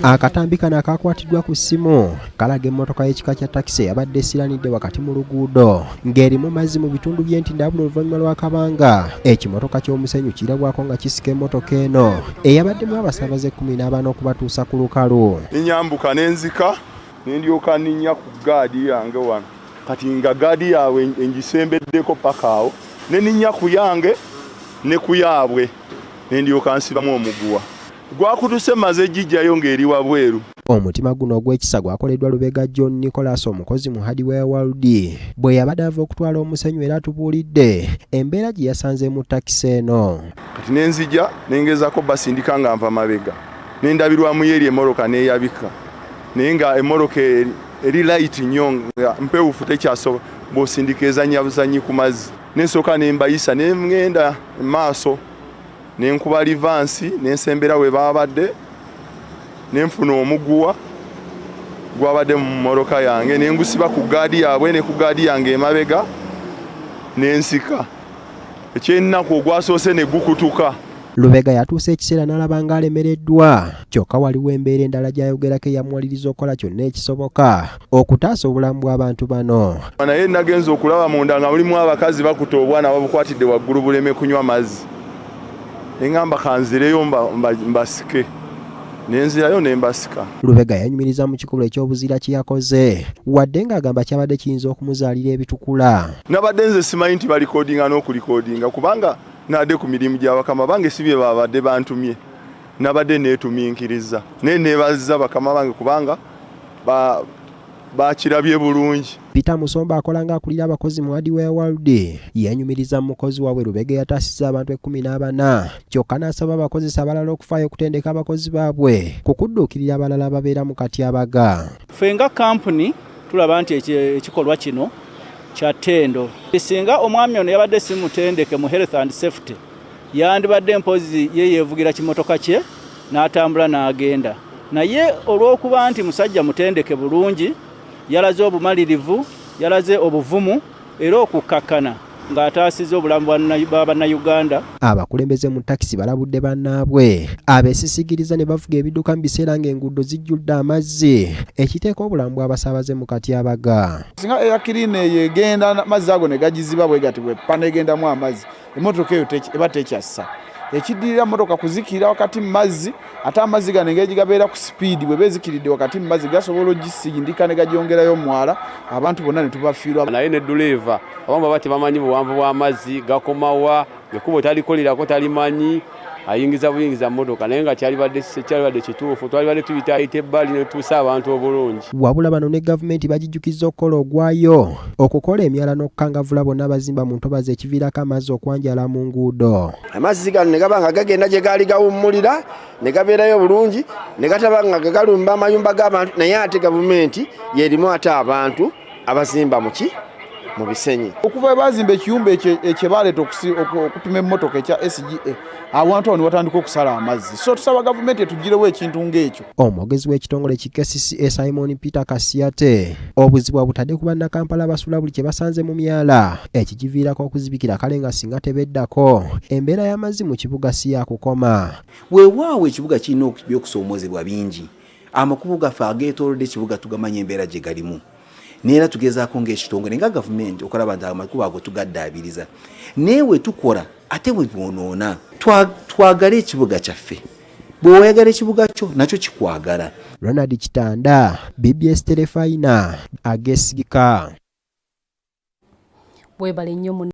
Akatambi kano akakwatiddwa ku ssimu kalaga emmotoka y'ekika kya takisi eyabadde esiranidde wakati mu luguudo ng'erimu mazzi mu bitundu by'Entindabula oluvannyuma lw'akabanga. Ekimotoka ky'omusenyu kirabwako nga kisika emmotoka eno eyabaddemu abasaabaze 14 okubatuusa ku lukalu. Ninyambuka nenzika, nendyoka ninnya ku gaadi yange wano. Kati nga gaadi yaabwe engisembeddeko paka awo, ne ninnya ku yange ne ku yaabwe, nendyoka nsibamu omuguwa. Gwakutuse maze gijjayo ng'eri wabweru. Omutima guno ogw'ekisa gwakoleddwa Lubega John Nicholas, omukozi mu Hardware World, bwe yabadde ava okutwala omusenyu, era atubuulidde embeera gye yasanze mu takisi eno. Kati nenzija nengezaako basindika nga nva mabega, nendabirwamu yeri emmotoka neyabika, naye nga emmotoka eri light nnyo, nga mpewufu, tekyasobola bw'osindika ezannya buzanyi ku mazzi. Nensooka nembayisa, nengenda maaso, nenkuba reverse, nensembera we babadde, nenfuna omuguwa gwabadde mu mmotoka yange, nengusiba ku gaadi yaabwe ne ku gaadi yange emabega, nensika. Ekyennaku ogwasoose ne gukutuka. Lubega yatuusa ekiseera n'alaba ng'alemereddwa, kyokka waliwo embeera endala gy'ayogerako eyamuwaliriza okukola kyonna ekisoboka okutaasa obulamu bw'abantu bano. Naye nagenza okulaba munda nga mulimu abakazi bakuta obwana, babukwatidde waggulu buleme kunywa mazzi. Neŋŋamba kanzireyo mbasike, nenzirayo nembasika. Lubega yanyumiriza mu kikolwa eky'obuzira kye yakoze, wadde ng'agamba kyabadde kiyinza okumuzaalira ebitukula. Nabadde nze simanyi nti balikodinga n'okulikodinga, kubanga nabadde ku mirimu gya bakama bange, si bye babadde bantumye. Nabadde neetuminkiriza, naye neebaziza bakama bange kubanga bakirabye bulungi. Peter Musomba akola ng'akulira abakozi mu Hardware World yanyumiriza mukozi waabwe Lubega eyataasiza abantu 14, kyokka n'asaba abakozesa abalala okufaayo okutendeka abakozi baabwe ku kudduukirira abalala ababeera mu katyabaga. Ffe nga kampuni tulaba nti ekikolwa kino kya ttendo. Singa omwami ono yabadde si mutendeke mu health and safety, yandibadde mpozi ye yeevugira kimotoka kye n'atambula n'agenda, naye olw'okuba nti musajja mutendeke bulungi, yalaze obumalirivu, yalaze obuvumu era okukkakkana ng'ataasiza obulamu bwa Bannayuganda. Abakulembeze mu takisi balabudde bannaabwe abeesisigiriza ne bavuga ebidduka mu biseera ng'enguudo zijjudde amazzi, ekiteeka obulamu bw'abasaabaze mu katyabaga. Singa air cleaner eyo egenda, amazzi ago ne gagiziba bwe gati, bwepa negendamu amazzi, emmotoka eyo eba tekyassa. Ekiddirira, mmotoka kuzikirira wakati mu mazzi, ate amazzi gano engeri gigabeera ku sipiidi, bwe beezikiridde wakati mu mazzi, gasobola ogisindika ne gagyongerayo omwala, abantu bonna ne tubafiirwa. Naye ne duleeva abamu baba tebamanyi buwanvu bw'amazzi gakomawa, ekkubo talikolerako, talimanyi, ayingiza buyingiza mmotoka, naye nga kyalibadde kituufu twalibadde tuyita ayita ebbali ne tutuusa abantu obulungi. Wabula bano ne gavumenti bagijjukiza okukola ogwayo okukola emyala n'okukangavvula bonna abazimba mu ntobazi, ekiviirako amazzi okwanjala mu nguudo. Amazzi gano ne gaba nga gagenda gye gaali gawummulira ne gabeerayo bulungi, ne gataba nga galumba amayumba g'abantu. Naye ate gavumenti yerimu ate abantu abazimba muki mu bisenyi. Okuva bwe bazimba ekiyumba ekyo ekyebaleeta okupima emmotoka ekya SGA, awantu awo ne watandika okusala amazzi. So tusaba gavumenti etugirewo ekintu ng'ekyo. Omwogezi w'ekitongole ki KCCA, Simon Peter Kasiate, obuzibu abutadde ku Bannakampala abasula buli kye basanze mu myala, ekigiviirako okuzibikira, kale nga singa tebeddako embeera y'amazzi mu kibuga si yakukoma. Weewaawo ekibuga kirina ebyokusoomozebwa bingi. Amakubo gaffe ageetoolodde ekibuga tugamanya embeera gye galimu, neera tugezaako ng'ekitongole, nga gavumenti, okulaba nti amakubo ago tugaddaabiriza, naye we tukola ate bwe bwonoona. Twagale ekibuga kyaffe. Bwe wayagala ekibuga kyo, nakyo kikwagala. Ronald Kitanda, BBS Terefayina, agesigika. Bwebale nnyo.